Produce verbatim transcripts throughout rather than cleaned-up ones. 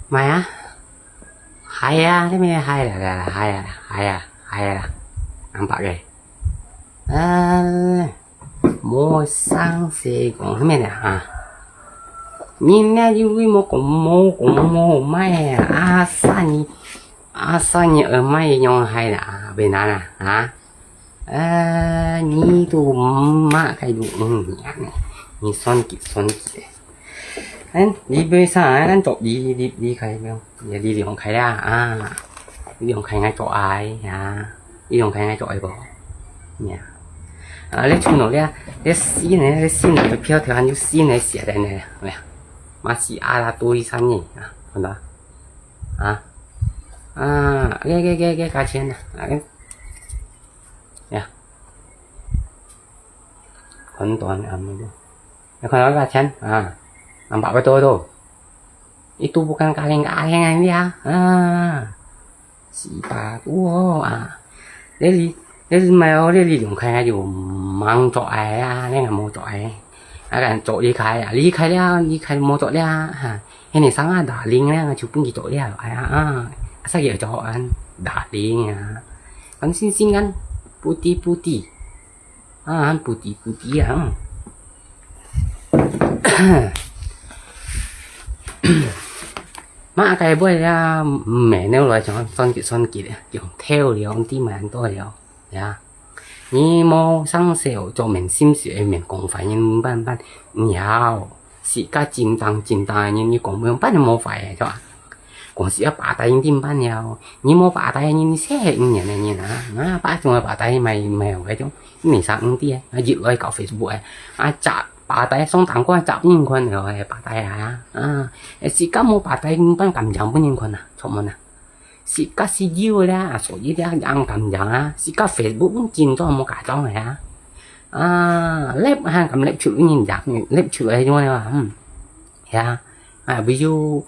買啊，係啊，你咩係啦，係啊，係啊，係啊，兩百个。呃，無生事講咩呢啊？人呢，因為無講，無講，無買啊，啊，生意，啊，生意，呃，買用係啦，為難啊，啊？ 呃，你都毋嘛，該都五年呢，你算計算計咧。嗯，你為啥啊？咱做你你你開無？你你兩開啦啊，你兩開愛做愛啊，你兩開愛做愛無？呀，啊，你出來了，你信呢？你信呢？票條還有信呢？寫在呢？哎呀，嘛是啊啦，多一三年啊，看到啊？啊，給给给给，加錢了啊！Ya. Konton ano. Konton ka chan. Ah. Nampak betul tu. Itu bukan kaleng-kaleng dia. Ah. Sipa tu. Ah. Dia li, dia li mai oh, dia li yung kaya yung mang chok ai ah, dia nggak mau chok ai. Akan chok li kai, li kai dia, li kai mau chok dia. Ha. Hene sang ah, darling dia, nggak cupung gitu dia. Ai ah. Asa gitu chok an, darling ya. Kan sing-sing kan, putih-putih. Ah, putih-putih ah. Mak kai boy ya, mẹ nếu nói cho son kịt son kịt ya, yung theo liao, đi mà ăn tôi liao, ya. Ni mau sang sẹo cho mình sim sẹo mình cũng phải nhìn ban ban, nhau. 自家真當真當个人，你講毋辦無法个，著啊？講自家白帶人點辦了？你無白帶人，你細細人个人啊，啊，白種个白帶買買个種，你啥毋知啊？啊，入來搞Facebook个，啊，摘白帶，上當官摘人看了个白帶啊，啊，自家無白帶人辦敢樣分人看啊，著無啊？ 自家係有啦，所以咧，恁敢樣啊，自家Facebook真做無假裝个啊。啊，攝還敢攝出人樣，攝出來樣啊，嗯，呀，啊，比如，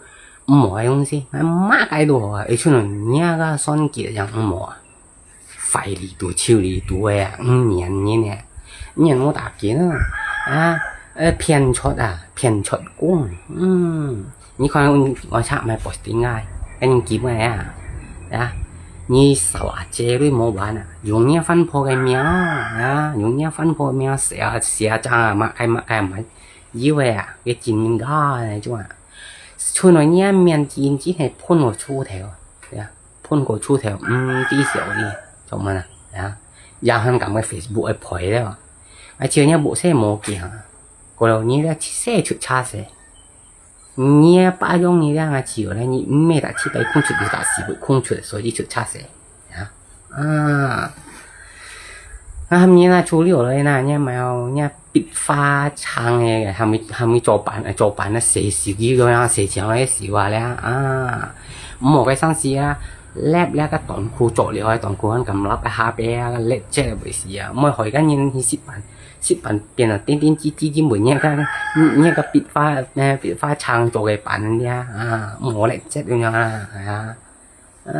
毋好个東西，啊，罵該多啊，一群人，你个算計樣毋好啊，壞里肚，臭里肚个啊，五年呢，五年無打緊啊，啊，呃，騙出啊，騙出工，嗯。 你看WhatsApp買posting啊，恁基本啊，啊，你掃阿姐你無玩啊，用你番婆个名啊，用你番婆个名寫寫張啊，嘛該嘛該嘛，以為啊，个真假个種啊，出來你面真真係噴我出頭，呀，噴我出頭，嗯，知曉你，做麼啦？啊，也還敢个Facebook个陪了，而且你無事無驚，過了你个事出差事。 你个爸用你个啊，只有咧，你毋係打七百空出，就打四百空出，所以就差些啊。啊，啊，你那出六了那，你買哦，你筆花長个，還沒還沒做板，做板那寫寫个啊，寫成个寫啊咧啊，莫个上司啊，laptop个短褲做了，短褲很敢落个下邊啊，laptop个位置啊，莫害个人去食飯。 食飯變啊，點點滴滴，因為你个你个筆畫，呃，筆畫長做个板呀，啊，無咧，這樣啊，啊，啊，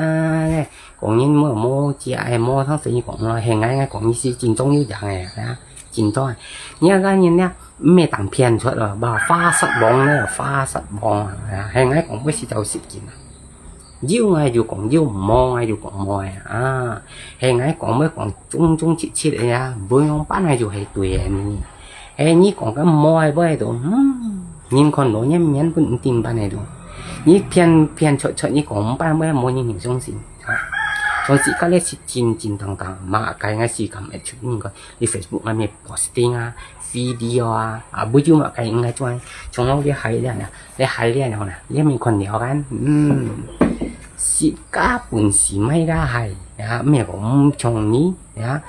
講人無無食个，無通生意講咯，現在講你是真中意講个，啊，真中意。你个人呢，毋係當騙出咯，吧，花煞王呢，花煞王啊，啊，現在講不是走實景啊。 有愛就講有，無愛就講無啊。啊，係愛講愛講忠忠直直个啊，無用板个就係對个呢。係你講个無愛無愛都，嗯，人看到你面本毋定板个都。你騙騙出出，你講毋板無愛，無人相信。啊，所以自家咧是真真當當，嘛該个時間會出應該，你Facebook啊，咩posting啊， video啊，啊，video嘛，該應該做，從頭你害了呢，你害了了呢，你沒看了看，嗯，自家本事買个害，啊，毋係講毋像你，啊，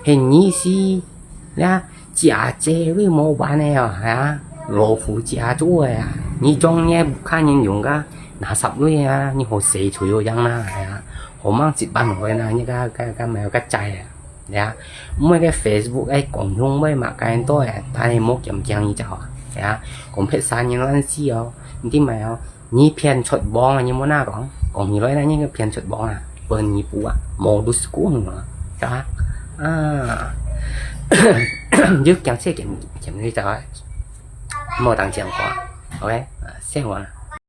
係你是，啊，姐姐你無辦个啊，啊，老虎姐做个啊，你將你屋下人用个，拿十類啊，你好死出有樣啦，啊，好忙一班人啊，你个个个沒有个債啊。 呀，毋係个Facebook个功用，毋係嘛，該多个，但係無兼兼你走啊，呀，講別儕人亂死哦，你知無哦？你騙出網啊，你莫那講，講你來那，你个騙出網啊，分你補啊，無都係講啊，係吧？啊，你就兼且兼兼你走啊，莫當兼講，OK，啊，先完了。